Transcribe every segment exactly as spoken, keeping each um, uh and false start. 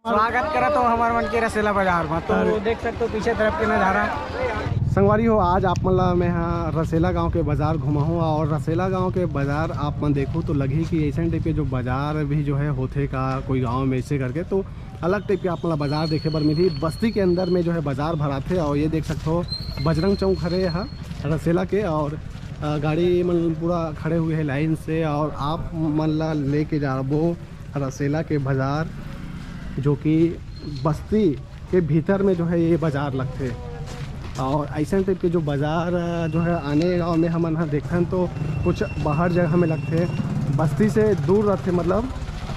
स्वागत करत हो हमर मन के रसेला बाजार में। तो अरे। देख सकते हो पीछे तरफ के नज़ारा। संगवारी हो, आज आप मन ला मैं हा रसेला गांव के बाजार घुमाहूँ और रसेला गांव के बाजार आप मन देखहू तो लगही कि ऐसन टाइप के जो बाजार भी जो है होथे का कोई गांव में ऐसे करके, तो अलग टाइप के आप मन ला बाजार देखे बर मिलही। बस्ती के अंदर में जो है बाजार भराथे और ये देख सकते हो बजरंग चौक हरे हा रसेला के और अ, गाड़ी मन पूरा खड़े हुए हैं लाइन से और आप मन ला लेके जाबो रसेला के बाजार, जो कि बस्ती के भीतर में जो है ये बाजार लगथे। और ऐसन टाइप के जो बाजार, अ, जो है आने गांव में हमन ह देखथन तो कुछ बाहर जगह में लगथे, बस्ती से दूर रथे, मतलब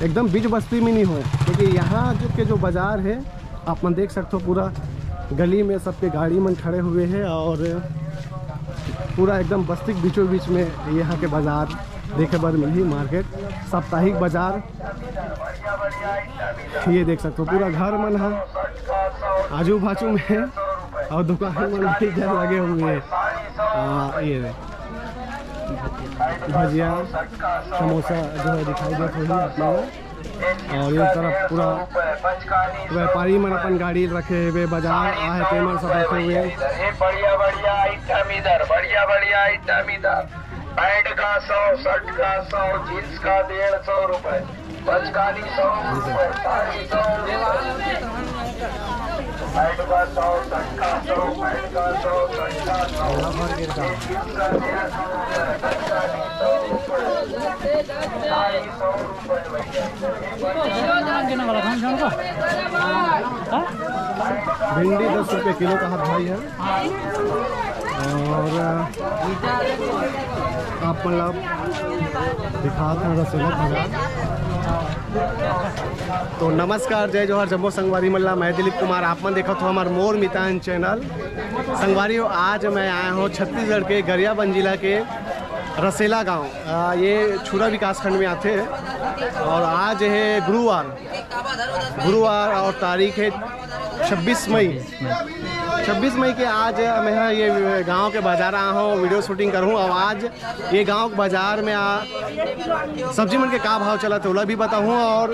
एकदम बीच बस्ती में नहीं होय, क्योंकि यहाँ जो के जो बाजार है आप मन देख सकते हो पूरा गली में सबके गाड़ी मन खड़े हुए हैं और पूरा एकदम बस्ती के बीचों बीच में यहाँ के बाजार देखे बर मिलही, मार्केट, साप्ताहिक बाजार। ये देख सकते हो पूरा घर मन है आजू बाजू में और दुकान मन भी इधर लगे हुए हैं। आ, ये दे। भजिया, समोसा जो है दिखाई देत होही आप मन ला। और ये तरफ पूरा व्यापारी मन अपन गाड़ी रखे हुए, बाजार आहे तेमन सब रखे हुए। बढ़िया बढ़िया आइटम इधर, बढ़िया बढ़िया आइटम इधर। पैंट का सौ, शर्ट का सौ, जींस का डेढ़ सौ रुपए। बचकानी सौ रुपए, साड़ी सौ रुपए। पैंट का सौ, शर्ट का सौ, पैंट का सौ, शर्ट का सौ। भिंडी दस रुपये किलो का हाथ भाई है। और आप मतलब दिखात हैं रसगुल्ला भंडार। तो नमस्कार, जय जोहार, जम्मो संगवारी मन ला, मैं दिलीप कुमार, आप मन देखत हो हमार मोर मितान चैनल। संगवारी हो, आज मैं आया हूँ छत्तीसगढ़ के गरियाबंद जिला के रसेला गांव। आ, ये छुरा विकास खंड में आते हैं और आज है गुरुवार, गुरुवार और तारीख है छब्बीस मई। छब्बीस मई के आज मैं हा ये गांव के बाजार आया हूँ, वीडियो शूटिंग करूँ। और आज ये गांव के बाजार में आ सब्जी मन के का भाव चलत है ओला भी बताहूँ। और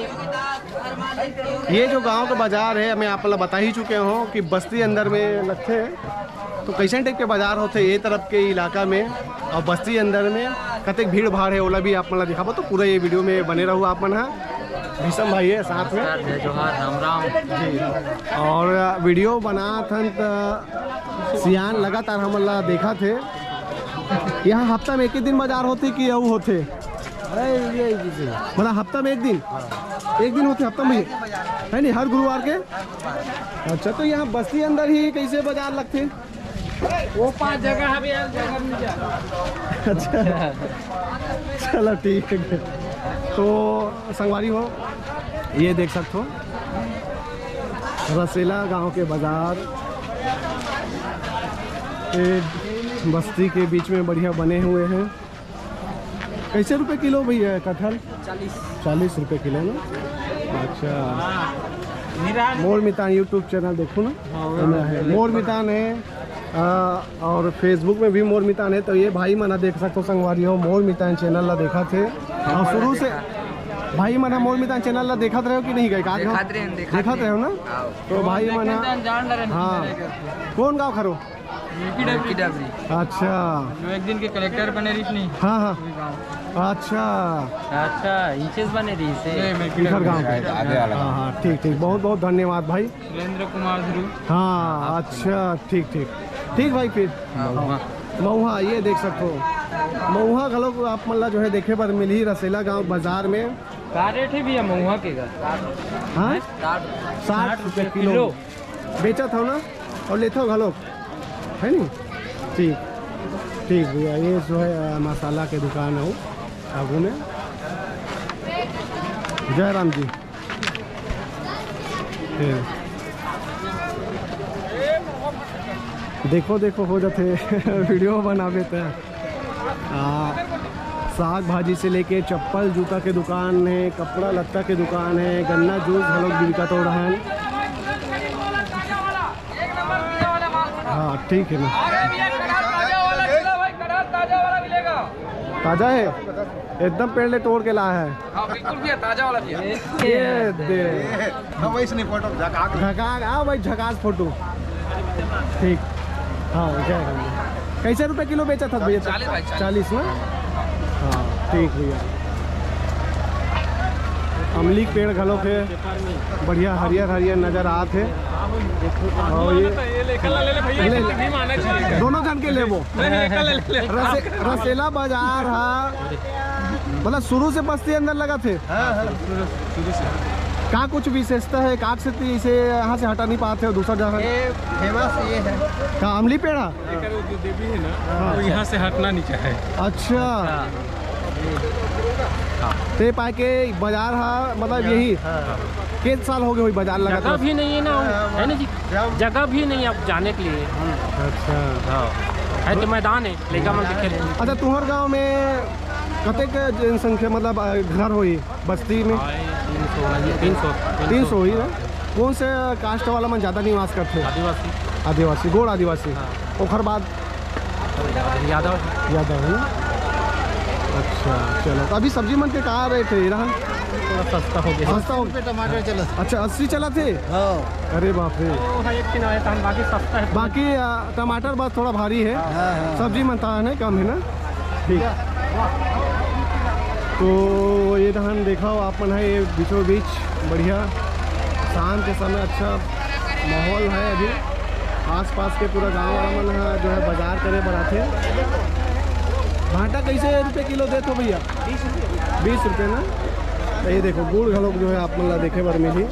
ये जो गांव का बाजार है मैं आप ला बता ही चुके हूँ कि बस्ती अंदर में लगथे। तो कैसन टाइप के बाजार होथे ये तरफ के इलाका में और बस्ती अंदर में कतेक भीड़ भाड़ है ओला भी आप मन ला दिखाबो। तो पूरा ये वीडियो में बने रहू आप मन हा। भीषम भाई है साथ में। नमस्कार, जय जोहार, राम राम। जी। और वीडियो बनात हन त सियान लगातार हमन ला देखत हे। यहाँ हफ्ता में एक ही दिन बाजार होथे कि अउ होथे? अरे, ये, ये, ये। मतलब हफ्ता में एक दिन? एक दिन होथे हफ्ता में, है नहीं, हर गुरुवार के? अच्छा, तो यहाँ बस्ती अंदर ही कैसे बाजार लगथे? वो पांच जगह है भैया, जगह नहीं जा। अच्छा, चलो ठीक है। तो संगवारी हो, ये देख सकते हो रसेला गांव के बाजार, ये बस्ती के बीच में बढ़िया बने हुए हैं। कैसे रुपए किलो भैया कटहल? चालीस। चालीस रुपए किलो ना। अच्छा, मोर मितान YouTube चैनल देखो ना, हाँ, एमे है। मोर मितान है, आ, और Facebook में भी मोर मितान है। तो ये भाई मन देख सकते हो संगवारी हो, मोर मितान चैनल ला देखत हे और शुरू से भाई मन मोर मितान चैनल ला देखत रहे हो कि नहीं? गए का देखत रहे, देखत देखत रहे हो ना। हाँ। तो भाई मन, जान रहे हैं। हाँ, कौन गाँव खरो? मिल्की डबरी। मिल्की डबरी। अच्छा। जो एक दिन के कलेक्टर बने रहिस नहीं। हाँ, हाँ। वही गाँव। अच्छा। अच्छा, इंचेस बने रहिस हे। ये मिल्की इधर डबरी। गाँव के। आगे वाला हाँ, गाँव। हाँ, ठीक, ठीक। बहुत, बहुत धन्यवाद भाई। सुरेंद्र कुमार ध्रुव। हाँ, अच्छा, ठीक, ठीक। ठीक भाई, फिर। हाँ, महुआ। महुआ, ये देख सकते हो। महुआ घलो आप मन ला जो है देखे बर मिलही रसेला गांव बाजार में। का रेट है भैया महुआ के का? हाँ? साठ। साठ रुपये किलो। किलो। बेचत हो ना और लेथो घलो, है नी? ठीक, ठीक भैया, ये जो है, अ, मसाला के दुकान है वो आगू में। जय राम जी। ये देखो, देखो, हो जाते वीडियो बनावे त। आ, साग भाजी से लेके चप्पल जूता के दुकान है, कपड़ा लत्ता के दुकान है, गन्ना जूस घलोक बिकत हो रहा है। हाँ, ठीक है ना। ताजा है, एकदम पेड़ ले तोड़ के लाया है। हाँ, बिल्कुल भैया, ताजा वाला भैया। ये दे। हाँ, वैसे नहीं, फोटो झकास। झकास, हाँ भाई, झकास फोटो। ठीक। हाँ, जय राम। कैसे रुपए किलो बेचा था भैया? चालीस भाई, चालीस। चालीस ना? हाँ, ठीक भैया। अमली के पेड़ घलो के बढ़िया हरियर हरियर नजर आत हे। और ये ले, ले। दोनों जन के लेबो। रसे-, रसेला बाजार हा, मतलब शुरू से बस्ती अंदर लगा थे। हाँ, हाँ, शुरू, शुरू से। का कुछ विशेषता है, का से ती-, इसे यहाँ से हटा नहीं पाते हो दूसरा जगह? ये फेमस ये है। का अमली पेड़ा? जो देवी है ना, हाँ। वो यहाँ से हटना नहीं चाहे। अच्छा। हाँ। ते पाए के बाजार हा, मतलब यही। हाँ। कित साल हो गए हुई बाजार लगा जगह था? भी नहीं है ना, हाँ, है ना जी? जगह भी नहीं अब जाने के लिए। अच्छा। हाँ। है तो मैदान है, लेगा मन के खेल। अच्छा, तुम्हारे गांव में कतेक जनसंख्या, मतलब, अ, घर होई बस्ती में? तीन सौ, तीन सौ। तीन सौ ही ना? कौन से कास्ट वाला मन ज्यादा निवास करते? आदिवासी। आदिवासी, गोंड़ आदिवासी। हाँ। ओखर बाद? यादव। यादव है ना? अच्छा, चलो, तो अभी सब्जी मन के का रेट है रहा? थोड़ा सस्ता हो गया। सस्ता हो गया। टमाटर चला। अच्छा, अस्सी चला थे? हाँ। अरे बाप रे। वो है एक किलो है, तहन बाकी सस्ता है। बाकी, आ, टमाटर बस थोड़ा भारी है। हाँ, हाँ। सब्जी मन तहन है, कम है ना? ठीक। तो ये तहन देखा हो आप मन है, ये बीचों बीच बढ़िया शाम के समय अच्छा माहौल है अभी। आसपास के पूरा गांव वाला मन ह जो है बाजार करे बर आथे। भांटा कैसे रुपये किलो देत हो भैया? बीस रुपये ना। तो ये देखो गुड़ घलोक जो है आप मन ला देखे बर मिली।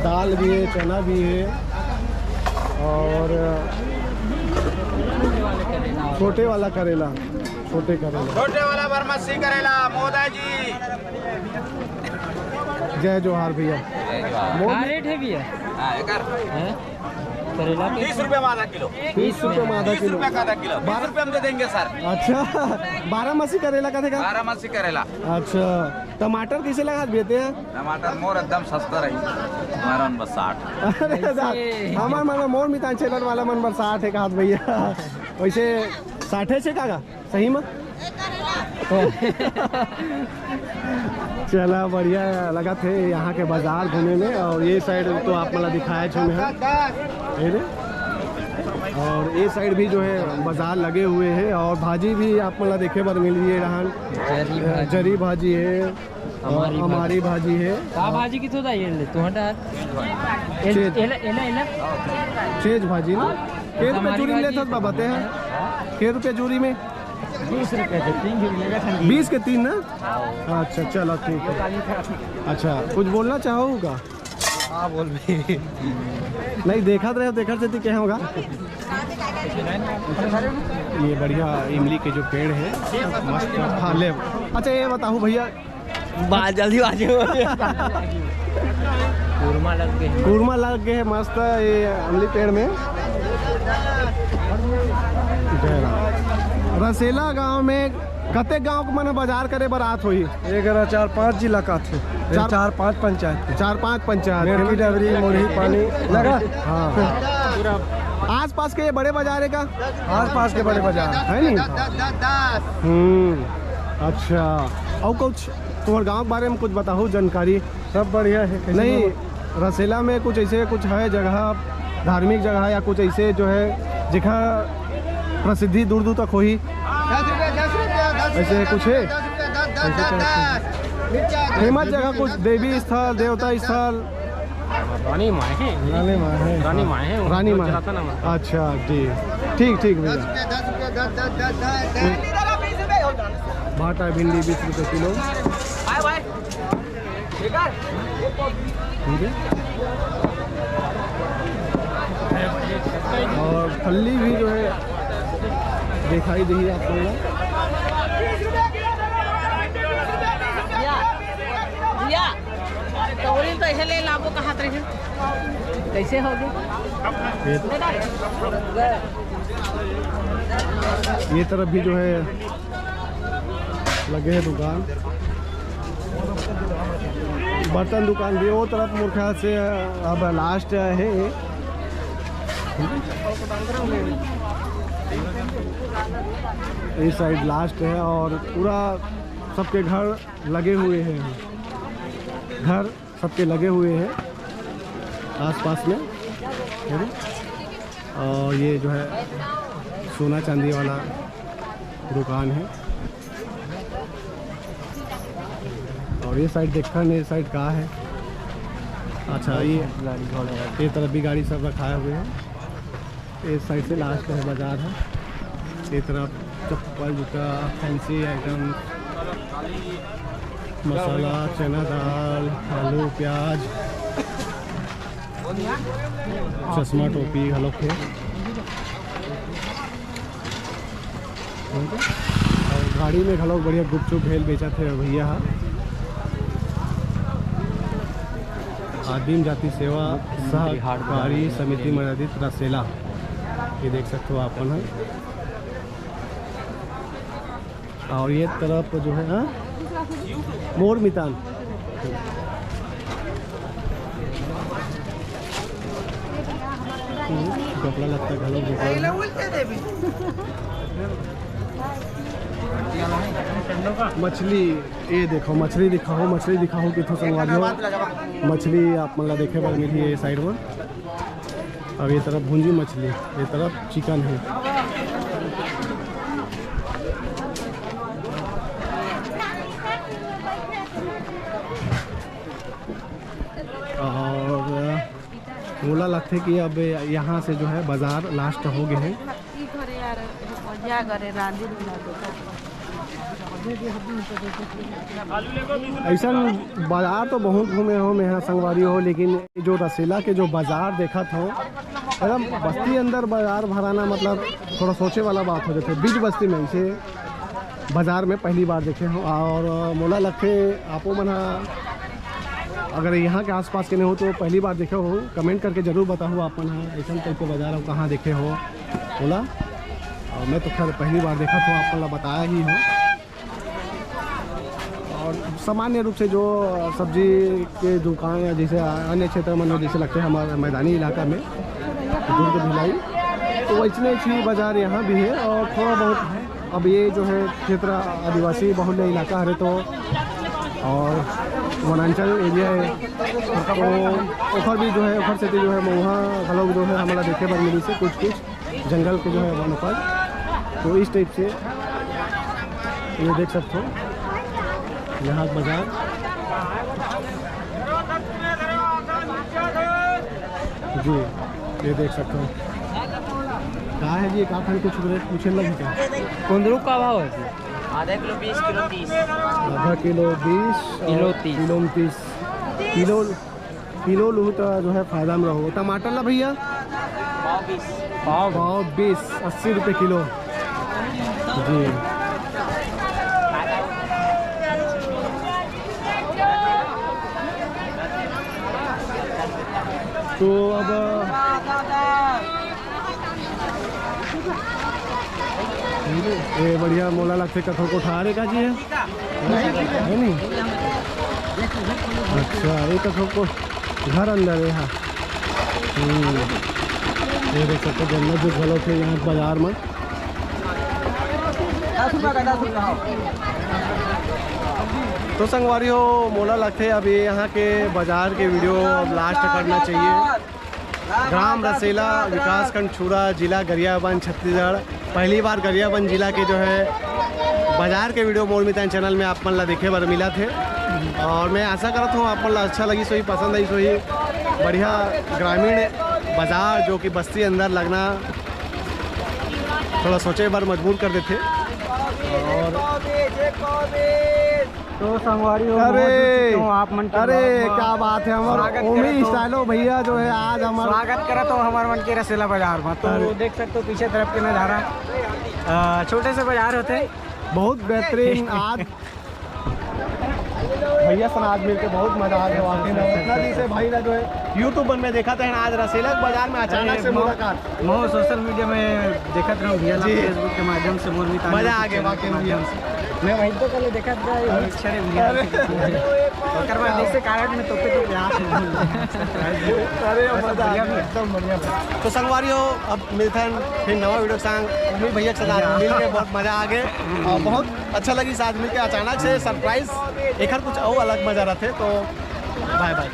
दाल भी है, चना भी है और छोटे वाला करेला, छोटे करेला। छोटे वाला बरमसी करेला, मोदा जी। जय जोहार भैया। का रेट है भैया? हाँ, एकर हैं? करेला के? तीस रुपये में आधा किलो। तीस रुपये में आधा तीस किलो। रुपये का आधा किलो, बीस रुपये हम दे देंगे सर। अच्छा, बारहमासी करेला का थे का? बारहमासी करेला। अच्छा, टमाटर कैसे लगा देते हैं? टमाटर मोर एकदम सस्ता रही, हमारा मन बर साठ। अरे दा, हमार मन बर, मोर मितान चैनल वाला मन बर साठ है कहा भैया। वैसे साठे से का? सही में? चला, बढ़िया लगा थे यहाँ के बाजार घूमे में। और ये साइड तो आप मन ला दिखाए छो मैं, ये रे। और ये साइड भी जो है बाजार लगे हुए हैं और भाजी भी आप मन ला देखे बर मिल रही है। यहाँ जरी भाजी। जरी भाजी है, हमारी हमारी भाजी। भाजी है। का भाजी की तो ये ले, तू हटा। एल-, चेज। एला, एला, एला। चेज भाजी ना? के रुपये हमारी जूरी में भाजी। लेथस बाबा ते हैं? के रुपये जूरी में? बीस रुपये के तीन जूरी लेगा ठंडी। बीस के तीन ना? हाँ। अच्छा, चलो, ठीक है। अच्छा, कुछ बोलना चाहोगा? हाँ, बोल भी। नहीं, देखत रहे, देखत से कहे होगा। ये बढ़िया इमली के जो पेड़ है, मस्त। हाँ, ले। अच्छा, ये बताओ भैया, बात जल्दी बाजू। कुरमा लग गए। कुरमा लग गए है मस्त ये अमली पेड़ में। जय राम। रसेला गांव में कते गांव के मन बाजार करे बर आत होही? ये करा चार पांच जिला का थे। चार चार पांच पंचायत के। चार पांच पंचायत के। मेरकी, डबरी, मोरही, पानी लगा। हाँ। आसपास के ये बड़े बाजार है का? आसपास के बड़े बाजार। है नी? हम्म, अच्छा। और कुछ तुम्हारे गांव के बारे में कुछ बताओ जानकारी। सब बढ़िया है, कैसे नहीं, बोलो? रसेला में कुछ ऐसे कुछ है जगह, धार्मिक जगह या कुछ ऐसे जो है जेखर प्रसिद्धि दूर दूर तक होही? ऐसे कुछ है? फेमस जगह कुछ देवी स्थल, देवता स्थल? रानी माँ है। रानी माँ है। रानी माँ है, रानी माँ है। अच्छा जी, ठीक, ठीक भैया। भाटा भिंडी बीस रुपये किलो। ठीक है। और फल्ली भी जो है दिखाई दी आप लोगों को। भैया, भैया, तोरी तो ऐसे ले लाबो कहत रहे। कैसे होगी? ये, ये तरफ भी जो है लगे है दुकान, बर्तन दुकान भी वो तरफ मोर ख्याल से अब लास्ट है। ये साइड लास्ट है और पूरा सबके घर लगे हुए हैं, घर सबके लगे हुए हैं आसपास में, है ना? और ये जो है सोना चांदी वाला दुकान है। और ये साइड देखा नहीं, ये साइड कहाँ है? अच्छा, ये गाड़ी घोड़ा है। ये तरफ भी गाड़ी सब रखाए हुए हैं। इस साइड से लास्ट है बाजार है। ये तरफ चप्पल, जूता, फैंसी आइटम, मसाला, चना दाल, आलू, प्याज, चश्मा, टोपी घलोक हे। और गाड़ी में घलोक बढ़िया गुपचुप भेल बेचत हे भैया हा। आदिम जाति सेवा सहकारी समिति मर्यादित रसेला, ये देख सकते हो आप मन ह। और ये तरफ जो है, हाँ, मोर मितान। कपड़ा लत्ता घलो दुकान। मछली, ये देखो, मछली दिखाओ, मछली दिखाओ, किथों संगवारी हो। मछली आप मन ला देखे बर मिलही ये साइड में। अब ये तरफ भूंजी मछली, ये तरफ चिकन है। और मोला लगथे कि अब यहाँ से जो है बाजार लास्ट हो गए हैं। ऐसा बाजार तो बहुत घूमे हो मैं यहाँ संगवारी हो, लेकिन जो रसेला के जो बाजार देखत हो, एकदम बस्ती अंदर बाजार भराना, मतलब, थोड़ा सोचे वाला बात हो जाथे। बीच बस्ती में ऐसे बाजार में पहली बार देखे हो और मोला लगथे आपो मन ह अगर यहाँ के आसपास के नहीं हो तो पहली बार देखे हो, कमेंट करके जरूर बताओ आप मन ह ऐसा टाइप के बाजार हो कहाँ देखे हो बोला। और मैं तो खैर पहली बार देखा था, आप मन ला बताया ही हूँ। और सामान्य रूप से जो सब्जी के दुकान या जैसे अन्य क्षेत्र में जैसे लगते हैं हमारे मैदानी इलाका में, दुर्ग भिलाई, तो वैसने ही बाजार यहाँ भी है और थोड़ा बहुत। अब ये जो है क्षेत्र आदिवासी बहुल्य इलाका हरे तो और वनांचल एरिया है, तो ओखर भी जो है, ओखर सेती जो है मउहा घलो जो है हमला देखे बर मिलिस हे कुछ कुछ जंगल के जो है वन पर। तो इस टाइप से ये देख सकते हो यहाँ बाजार जी, ये देख सकते हो। का है जी, का खान कुछ रेट पूछे लगी क्या? कुंदरू का भाव है जी? आधा किलो बीस, किलो तीस। आधा किलो बीस और किलो तीस। किलो में तीस। किलो, किलो लूँ तो जो है फायदा में रहो। टमाटर ला भैया? पाव बीस। पाव? पाव बीस, अस्सी रुपये किलो। जी। तो अब ये बढ़िया मोला लगथे कथो कोठार का जी है, है नहीं? अच्छा, ये कथो को घर अंदर है, हाँ। हम्म। ये देख सकते हो, गन्ना जूस घलो थे यहाँ बाजार में। तो संगवारी हो, मोला लगथे अब ये यहाँ के बाजार के वीडियो अब लास्ट करना चाहिए। ग्राम रसेला, विकासखंड छुरा, जिला गरियाबंद, छत्तीसगढ़। पहली बार गरियाबंद जिला के जो है बाजार के वीडियो मोर मितान चैनल में आप मन ला देखे बर मिलत हे। और मैं आशा करत हूँ आप मन ला अच्छा लगिस होही, पसंद आइस होही। बढ़िया ग्रामीण बाजार जो कि बस्ती अंदर लगना थोड़ा सोचे बर मजबूर कर देथे। और तो संगवारी हो, अरे, पहुंच चुके हो आप मन के अरे, vlog में। क्या बात है, हमारा स्वागत ओमी करत हो। स्टाइलो भैया जो है आज हमारा स्वागत करत हो हमर मन के रसेला बाजार में। तो अरे। देख सकते हो पीछे तरफ के नज़ारा, अ, छोटे से बाजार होते हैं। बहुत बेहतरीन आज भैया सन आज मिलके बहुत मजा आ गया वाकई में। उतना दिन से भाई ना जो है YouTube पर मैं देखा था, आज रसेला बाजार में अचानक से मो-, मुलाकात। मो सोशल मीडिया में देखत रहूं भैया ला जी। Facebook के माध्यम से, मोर मितान मजा आ गया वाकई में भैया। माध्यम से। मैं वहीं तो कल देखा था, ये बहुत सारे video। ओकर बाद ऐसे कारण में तो पे तो क्या। अरे, बस मजा आ बढ़िया गया, भी है। एकदम बढ़िया। तो संगवारी हो, अब मिलथन फिर नवा video के संग। उर्मी भैया के साथ आज मिल के बहुत मजा आ गए और बहुत अच्छा लगी आज मिल के। अचानक से surprise, एकर कुछ और अलग मजा रहते। तो bye bye।